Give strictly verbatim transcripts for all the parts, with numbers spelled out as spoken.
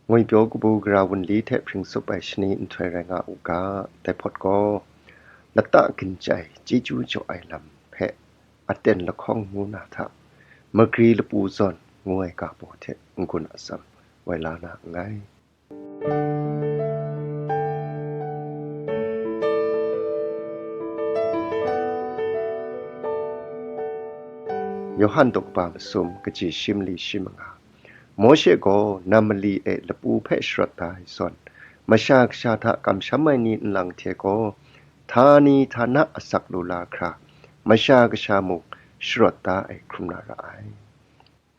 Ngwipyaw kabu gara wunli hte hpring tsup ai shani nhtoi rai nga u ga, dai hpawt gaw, lata ginchyai chyeju jaw ai lam hpe aten lahkawng ngu na hta, magri lapu zawn ngu ai ga baw hte n-gun atsam woi la na nngai. Yawhan daw kaba masum, kaji shi mali shi manga. Mawshe gaw nam mali e lapu hpe sharawt da ai zawn, Masha Kasha hta kamsham ai ni nlang hte gaw, htani htana asak lu la hkra, Masha Kasha mung sharawt da ai hkrum na ra ai.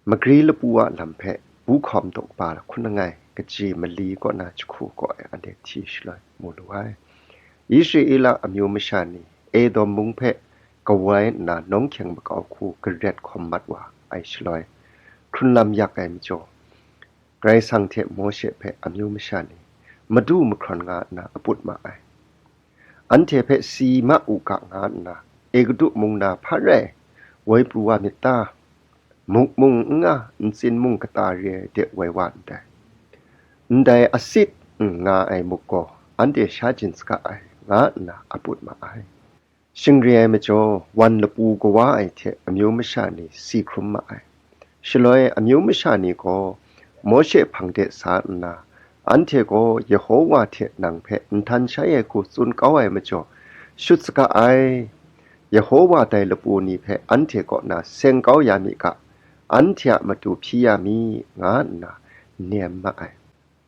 Magri lapu a lam hpe Buhkawm daw kaba hkun langai kaji mali kaw na jahku kaw e anhte hti shaloi mu lu ai. Israela amyu masha ni Edom mung hpe kawai nna nawng hkyeng makau hku garet hkawm mat wa ai shaloi, hkrun lam yak ai majaw, Karai Kasang hte Mawshe hpe amyu masha ni madu mahkrawn nga nna aput ma ai. Anhte hpe si ma u ga nga nna, Egutu mung na hpa rai woi pru wa myit ta? Muk mung n nga, ntsin mung kata re ai de woi wa ndai. Ndai asit n nga ai muk gaw anhte sha jin saga ai, nga nna aput ma ai. Shing re ai majaw, wan lapu kawa ai hte amyu masha ni si hkrum ma ai. Shaloi amyu masha ni gaw Mawshe hpang de sa nna, anhte gaw Yehowa hte nang hpe nhtan shai ai hku tsun kau ai majaw, shut saga ai. Yehowa dai lapu ni hpe anhte kaw na seng kau ya mi ga, anhte a matu hpyi ya mi, nga nna nem ma ai.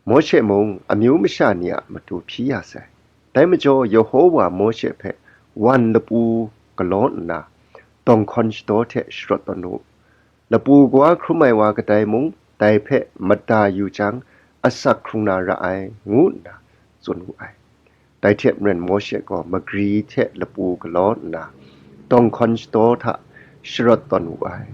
Mawshe mung amyu masha ni a matu hpyi ya sai. Dai majaw, Yehowa Mawshe hpe wan lapu galaw nna, dawng hkawn shadaw hte sharawt tawn u. Lapu kawa hkrum ai wa kadai mung, dai hpe mada yu jang, asak hkrung na ra ai, ngu nna tsun wu ai. Dai hte maren Mawshe gaw magri hte lapu galaw nna, dawng hkawn shadaw hta sharawt tawn wu ai.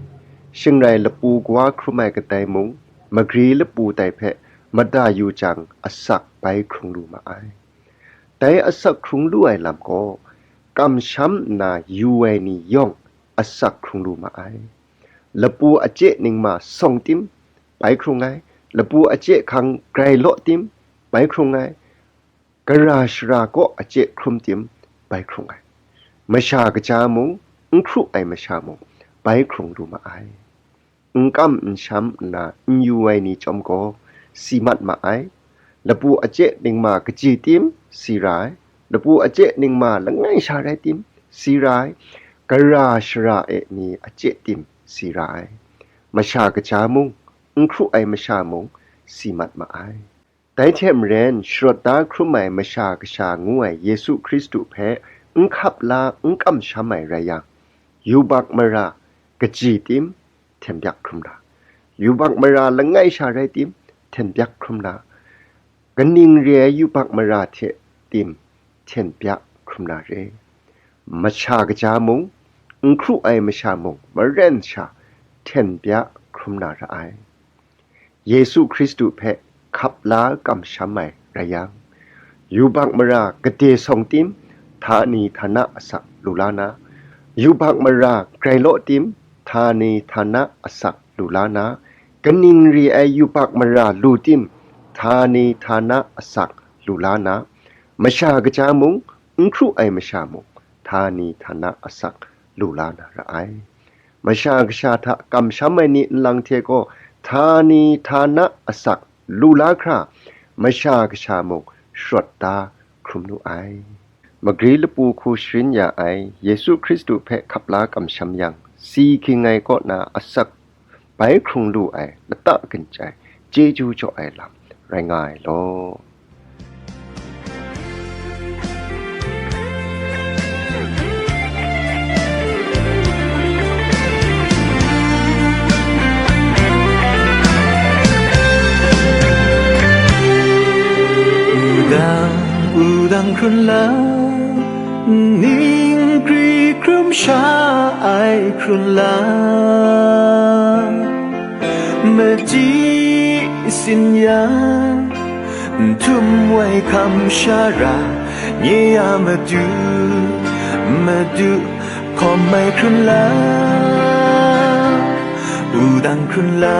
Shing rai, lapu kawa hkrum ai kadai mung, magri lapu dai hpe mada yu jang, asak bai hkrung lu ma ai. Dai asak hkrung lu ai lam gaw, kamsham nna yu ai ni yawng asak hkrung lu ma ai. Lapu a chye ningma sawng tim, bai hkrung ai. Lapu a chye hkang grai law tim, bai hkrung ai. Gara shara kaw a chye hkrum tim, bai hkrung ai. Masha kaja mung, n hkru ai masha mung, bai hkrung lu ma ai. N kam n sham nna n yu ai ni chyawm gaw, si mat ma ai. Lapu a chye ningma kaji tim, si ra ai. Lapu a chye ningma langai sha rai tim, si ra ai. Gara shara e ni a chye tim, si ra ai. Masha kaja mung, n hkru ai masha mung, si mat ma ai. Dai hte maren, sharawt da hkrum ai Masha Kasha ngu ai Yesu Hkristu hpe n hkap la n kamsham ai rai yang, yubak mara kaji tim, hten byak hkrum la, yubak mara langai sha rai tim, hten byak hkrum la, kaning re ai yubak mara hte tim, hten byak hkrum na re. Masha kaja mung, n hkru ai masha mung, maren sha hten byak hkrum na ra ai. Yesu Hkristu hpe hkap la kamsham ai rai yang, yubak mara gade sawng tim, htani htana asak lu la na, yubak mara grai law tim, htani htana asak lu la na, kaning re ai yubak mara lu tim, htani htana asak lu la na, masha kaja mung, n hkru ai masha mung, htani htana asak lu la na ra ai. Masha Kasha hta kamsham ai ni nlang hte gaw, htani htana asak lu la hkra, Masha Kasha mung sharawt da hkrum nu ai. Magri lapu hku sharin ya ai Yesu Hkristu hpe hkap la kamsham yang, si ging ai kaw na asak bai hkrung lu ai lata ginchyai chyeju jaw ai lam rai nga ai law. Wudang, wudang hkrun la, ning gri hkrum sha ai hkrun la, machyi sin ya, n htum wai hkam sha ra, nye a madu, madu, hkawm ai hkrun la, wudang hkrun la,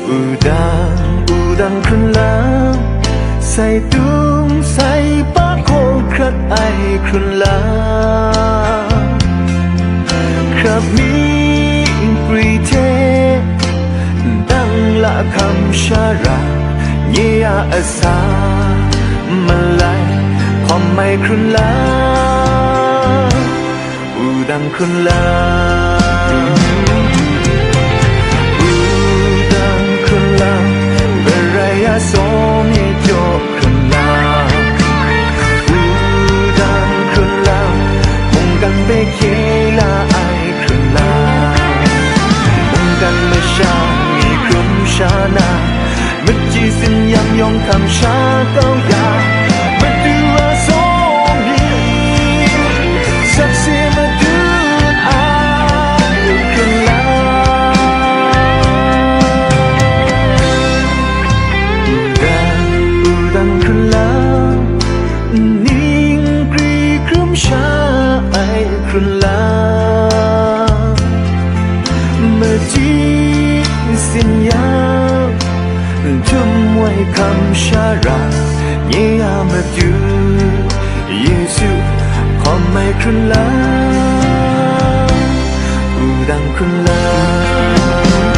Wudang, wudang hkrun lam, sai tung sai pa hkaw hkrat ai hkrun lam, hkrap mi nkri hte, dang lahkam shara, nye a asa, malai hkawm ai hkrun lam, wudang hkrun lam. Wudang hkrun lam, Karai a sawm ye jaw hkrun lam. Wudang hkrun lam, mungkan hpe hkye la ai hkrun lam. Mungkan masha ni hkrum sha na, machyi tsin yang yawng hkam sha kau ya, Madu a sawm ni, sakse madun ai hkrun lam. Wudang, wudang hkrun lam, ning nkri hkrum sha ai hkrun lam. Machyi tsin yang, htum wai hkam shara, nye a Madu, Yesu hkawm ai hkrun lam, wudang hkrun lam.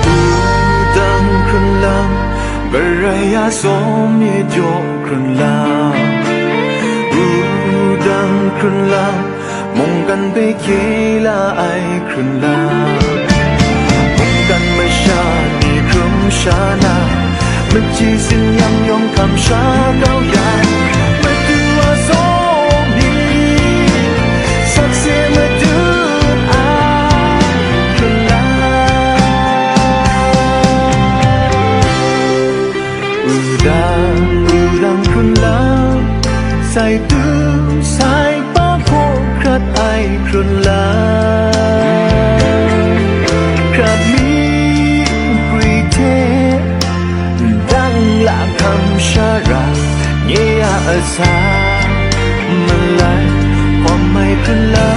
Wudang hkrun lam, Karai a sawm ye jaw hkrun lam. Wudang hkrun lam, mungkan hpe hkye la ai hkrun lam. Mungkan masha ni hkrum sha na, machyi tsin yang yawng hkam sha kau ya, Madu a sawm ni, sakse madun ai hkrun lam. Wudang, wudang hkrun lam, sai tung sai pa hkaw hkrat ai hkrun lam. Hkrap mi nkri hte, dang lahkam shara, nye a asa, malai hkawm ai hkrun lam.